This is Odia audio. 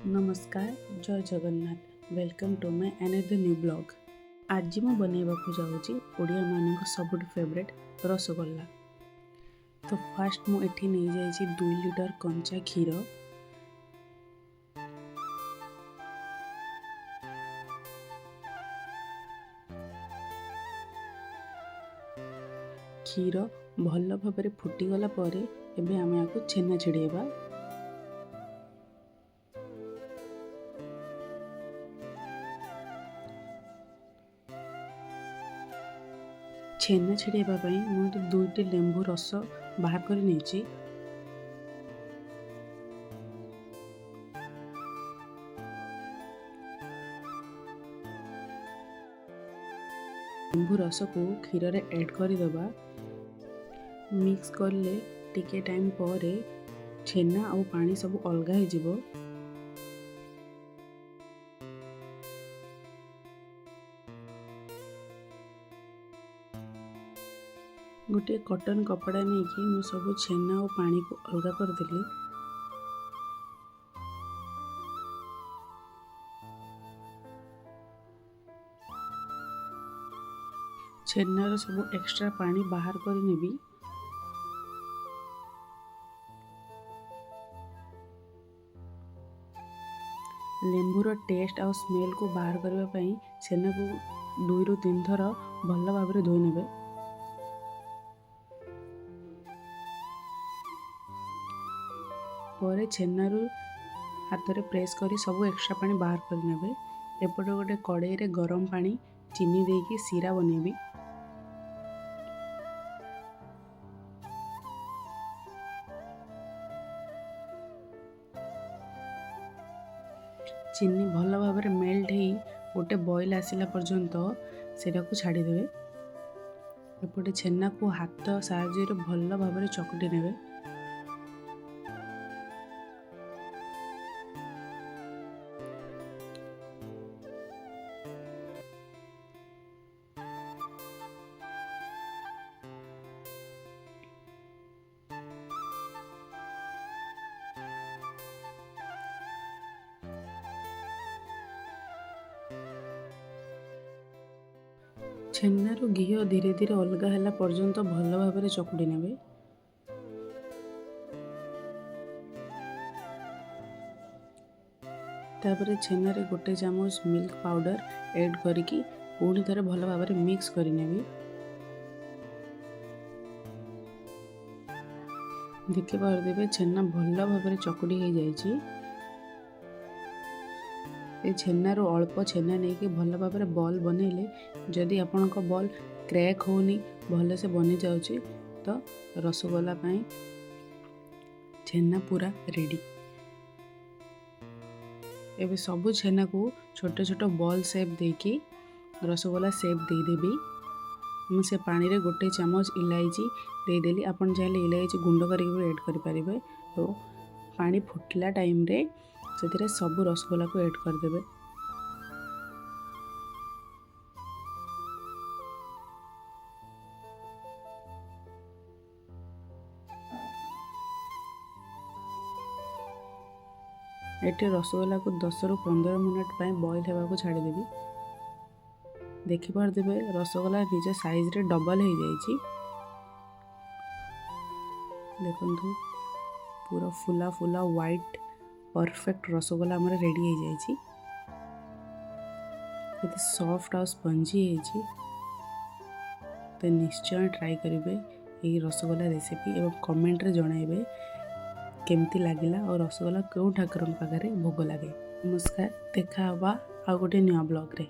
ନମସ୍କାର, ଜୟ Jagannath. Welcome to my another new vlog. ଆଜି ମୁଁ ବନେଇବାକୁ ଯାଉଛି ଓଡ଼ିଆମାନଙ୍କ ସବୁଠୁ ଫେଭରେଟ୍ ରସଗୋଲା। ତ ଫାଷ୍ଟ ମୁଁ ଏଠି ନେଇଯାଇଛି 2 ଲିଟର କଞ୍ଚା କ୍ଷୀର। କ୍ଷୀର ଭଲ ଭାବରେ ଫୁଟିଗଲା ପରେ ଏବେ ଆମେ ୟାକୁ ଛେନା ଛିଡ଼େଇବା। ଛେନା ଛିଡ଼େଇବା ପାଇଁ ମୁଁ ଏଠି ଦୁଇଟି ଲେମ୍ବୁ ରସ ବାହାର କରି ନେଇଛି। ଲେମ୍ବୁ ରସକୁ କ୍ଷୀରରେ ଆଡ଼୍ କରିଦେବା। ମିକ୍ସ କଲେ ଟିକେ ଟାଇମ୍ ପରେ ଛେନା ଆଉ ପାଣି ସବୁ ଅଲଗା ହେଇଯିବ। ଗୋଟିଏ କଟନ୍ କପଡ଼ା ନେଇକି ମୁଁ ସବୁ ଛେନା ଆଉ ପାଣିକୁ ଅଲଗା କରିଦେଲି। ଛେନାର ସବୁ ଏକ୍ସଟ୍ରା ପାଣି ବାହାର କରିନେବି। ଲେମ୍ବୁର ଟେଷ୍ଟ ଆଉ ସ୍ମେଲକୁ ବାହାର କରିବା ପାଇଁ ଛେନାକୁ ଦୁଇରୁ ତିନି ଥର ଭଲ ଭାବରେ ଧୋଇ ନେବେ। ପରେ ଛେନାରୁ ହାତରେ ପ୍ରେସ୍ କରି ସବୁ ଏକ୍ସଟ୍ରା ପାଣି ବାହାର କରିନେବେ। ଏପଟେ ଗୋଟେ କଡ଼େଇରେ ଗରମ ପାଣି, ଚିନି ଦେଇକି ଶିରା ବନେଇବି। ଚିନି ଭଲ ଭାବରେ ମେଲ୍ଟ ହେଇ ଗୋଟେ ବଏଲ୍ ଆସିଲା ପର୍ଯ୍ୟନ୍ତ ସେଇଟାକୁ ଛାଡ଼ିଦେବେ। ଏପଟେ ଛେନାକୁ ହାତ ସାହାଯ୍ୟରେ ଭଲ ଭାବରେ ଚକଟି ନେବେ। ଛେନାରୁ ଘିଅ ଧୀରେ ଧୀରେ ଅଲଗା ହେଲା ପର୍ଯ୍ୟନ୍ତ ଭଲ ଭାବରେ ଚକୁଟି ନେବେ। ତାପରେ ଛେନାରେ ଗୋଟେ ଚାମଚ ମିଲ୍କ ପାଉଡ଼ର ଏଡ଼୍ କରିକି ପୁଣି ଥରେ ଭଲ ଭାବରେ ମିକ୍ସ କରିନେବି। ଦେଖିପାରୁଥିବେ, ଛେନା ଭଲ ଭାବରେ ଚକୁଟି ହେଇଯାଇଛି। ଏ ଛେନାରୁ ଅଳ୍ପ ଛେନା ନେଇକି ଭଲ ଭାବରେ ବଲ୍ ବନେଇଲେ, ଯଦି ଆପଣଙ୍କ ବଲ୍ କ୍ର୍ୟାକ୍ ହେଉନି, ଭଲସେ ବନିଯାଉଛି, ତ ରସଗୋଲା ପାଇଁ ଛେନା ପୁରା ରେଡ଼ି। ଏବେ ସବୁ ଛେନାକୁ ଛୋଟ ଛୋଟ ବଲ୍ ସେପ୍ ଦେଇକି ରସଗୋଲା ସେପ୍ ଦେଇଦେବି। ମୁଁ ସେ ପାଣିରେ ଗୋଟେ ଚାମଚ ଇଲାଇଚି ଦେଇଦେଲି। ଆପଣ ଚାହିଁଲେ ଇଲାଇଚି ଗୁଣ୍ଡ କରିକି ବି ଆଡ଼୍ କରିପାରିବେ। ଆଉ ପାଣି ଫୁଟିଲା ଟାଇମ୍ରେ ସେଥିରେ ସବୁ ରସଗୋଲାକୁ ଆଡ଼୍ କରିଦେବେ। ଏଠି ରସଗୋଲାକୁ 10ରୁ 15 ମିନିଟ୍ ପାଇଁ ବଏଲ୍ ହେବାକୁ ଛାଡ଼ିଦେବି। ଦେଖିପାରୁଥିବେ, ରସଗୋଲା ନିଜ ସାଇଜ୍ରେ ଡବଲ୍ ହେଇଯାଇଛି। ଦେଖନ୍ତୁ, ପୁରା ଫୁଲା ଫୁଲା ହ୍ୱାଇଟ୍ ପରଫେକ୍ଟ ରସଗୋଲା ଆମର ରେଡ଼ି ହେଇଯାଇଛି। କେତେ ସଫ୍ଟ ଆଉ ସ୍ପଞ୍ଜି ହେଇଛି। ତ ନିଶ୍ଚୟ ଟ୍ରାଏ କରିବେ ଏଇ ରସଗୋଲା ରେସିପି ଏବଂ କମେଣ୍ଟରେ ଜଣାଇବେ କେମିତି ଲାଗିଲା ଆଉ ରସଗୋଲା କେଉଁ ଠାକୁରଙ୍କ ପାଖରେ ଭୋଗ ଲାଗେ। ନମସ୍କାର, ଦେଖା ହେବା ଆଉ ଗୋଟେ ନୂଆ ବ୍ଲଗ୍ରେ।